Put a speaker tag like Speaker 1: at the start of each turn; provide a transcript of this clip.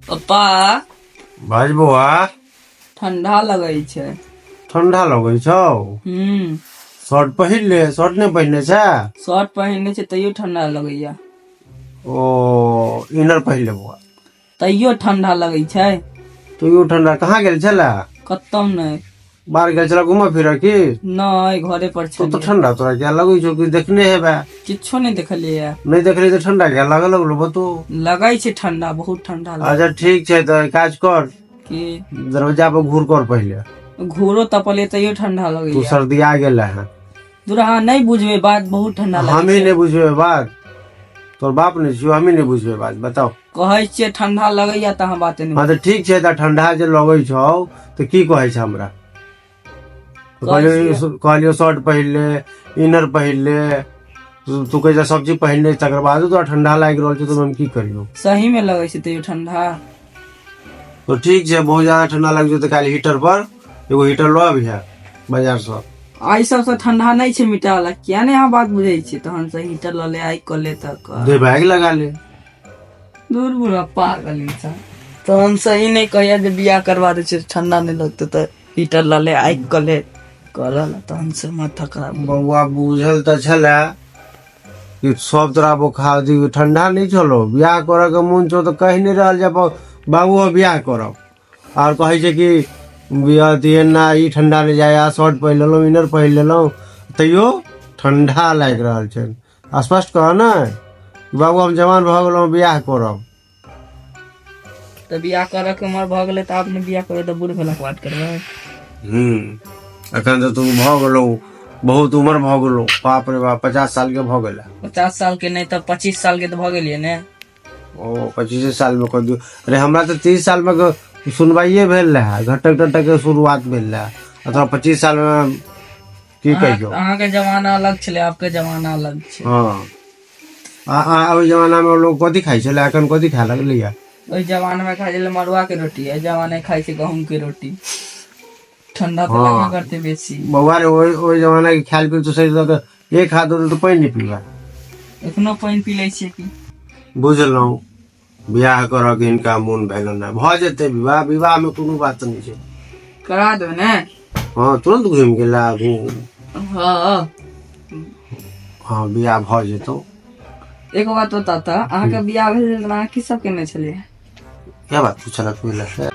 Speaker 1: पप्पा।
Speaker 2: बाज बौआ।
Speaker 1: ठंडा लगै छै।
Speaker 2: ठंडा लगै छौ?
Speaker 1: हम्म।
Speaker 2: शर्ट पहिर ले, शर्ट नहि पहिरने छै?
Speaker 1: शर्ट पहिरने छै तैयो ठंडा लगैया।
Speaker 2: ओ इनर पहिर ले बौआ।
Speaker 1: तैयो ठंडा लगै छै।
Speaker 2: तैयो ठंडा? कहाँ गेल छला?
Speaker 1: कतौ नहि।
Speaker 2: बाहर गेल छला घूमऽ फिरऽ की?
Speaker 1: नहि, घरे पर
Speaker 2: तो
Speaker 1: छलियै।
Speaker 2: ठंडा तोरा क्या लगै छौ? कि देखने हेबे?
Speaker 1: किछो नहि देखलियै।
Speaker 2: नहि देखली तऽ ठंडा क्या लागऽ लगलो, बतो?
Speaker 1: लगै छै ठंडा, बहुत ठंडा लगै।
Speaker 2: अच्छा ठीक छै, तऽ काज कर।
Speaker 1: की?
Speaker 2: दरवाजा पर घूर कर पहिले।
Speaker 1: घूरो तपलियै तैयो ठंडा
Speaker 2: तू
Speaker 1: लगैया।
Speaker 2: सर्दिया गेल है।
Speaker 1: दूर, अहाँ नहि बुझबै बात, बहुत ठंडा लगै।
Speaker 2: हमही नहि बुझबै बात? तोर बाप नहि छियौ, हमही नहि बुझबै बात, बताउ?
Speaker 1: कहै छियै ठंडा लगैया तऽ अहाँ बाते नहि।
Speaker 2: हँ तऽ ठीक छै, तऽ ठंडा जे लगै छौ तऽ की कहै छै हमरा? कहलियौ कहलियौ शर्ट पहिर ले, इनर पहिर ले, तू कहै छै सब्जी पहिरने, तकर बादो तोरा ठंडा लागि रहल छै, तऽ हम की करियौ?
Speaker 1: सही मे लगै छै तैयो ठंडा।
Speaker 2: तो ठीक छै, बहुत ज्यादा ठंडा लागि जेतौ तऽ काल्हि हीटर पर एगो हीटर लऽ अबिहे बाजार सँ।
Speaker 1: आइ सबसँ ठंडा नहि छै मिटा वाला। किया नहि अहाँ बात बुझै छियै? तहन से हीटर लऽ ले, आगि कऽ ले तऽ कर।
Speaker 2: दे बैग लगा ले।
Speaker 1: दूर बुढ़ा, पागल इंसान। तहन से ई नहि कहिया जे बियाह करवा दै छै, ठंडा नहि लगतै तऽ हीटर लऽ ले, आगि कऽ ले, करल तहन से माथा खराब।
Speaker 2: बौआ, बुझल तऽ छलै कि सब तोरा बोखार दी ठंडा नहि छलो। बियाह करऽ के मोन छौ तऽ कहि नहि रहल जे बाबू हम बियाह करब, आर कहै छै कि बियाह अथी एना ई ठंडा नहि जाय, शर्ट पहिर लेलहुँ, इनर पहिर लेलहुँ, तैयो ठंडा लागि रहल छै। स्पष्ट कह ने, बाबू हम जवान भऽ गेलहुँ, बियाह करब।
Speaker 1: तऽ बियाह करऽ के उमर भऽ गेलै तऽ आब नहि बियाह करबै तऽ बूढ़ भेलाके बाद करबै?
Speaker 2: एखन तऽ तू भऽ गेलौ, बहुत उमर भऽ गेलौ, बाप रे बाप, 50 साल के भऽ गेला।
Speaker 1: 50 साल के नहि तऽ 25 साल के तऽ भऽ गेलियै ने।
Speaker 2: ओ 25 साल में कऽ दियौ। अरे हमरा तऽ 30 साल में सुनवाइए भेल रहै, घटक टटक के शुरुआत भेल रहै, आ तोरा 25 साल में की कहियौ?
Speaker 1: अहाँके जमाना अलग छलै, आबके जमाना अलग छै।
Speaker 2: हँ, आ आ ओहि जमाना में लोग कथी खाइ छलै, एखन कथी खाय लगलैया?
Speaker 1: ओहि जमाना में खाइ छलै मड़ुआ के रोटी, एहि जमाना में खाइ छै गहूम के रोटी। ठंडा तऽ लगबे करतै बेसी।
Speaker 2: बौआ रे, ओहि ओहि जमाना के खायल पील तो सही तऽ एक हाथ होतै तऽ पानि नहि पीबा।
Speaker 1: एखनो पानि पी लै छियै की?
Speaker 2: बुझलहुँ, बियाह करऽ के हिनका मोन भेलनि हँ। भऽ जेतै विवाह, विवाह मे कोनो बात नहि छै।
Speaker 1: करा देबै ने?
Speaker 2: हँ, तुरन्त घुमि गेला आगू।
Speaker 1: हँ।
Speaker 2: हँ, बियाह भऽ जेतौ।
Speaker 1: एगो बात बता तऽ, अहाँके बियाह भेल तऽ अहाँ की सब केने छलियै?
Speaker 2: क्या बात पूछलक तू से?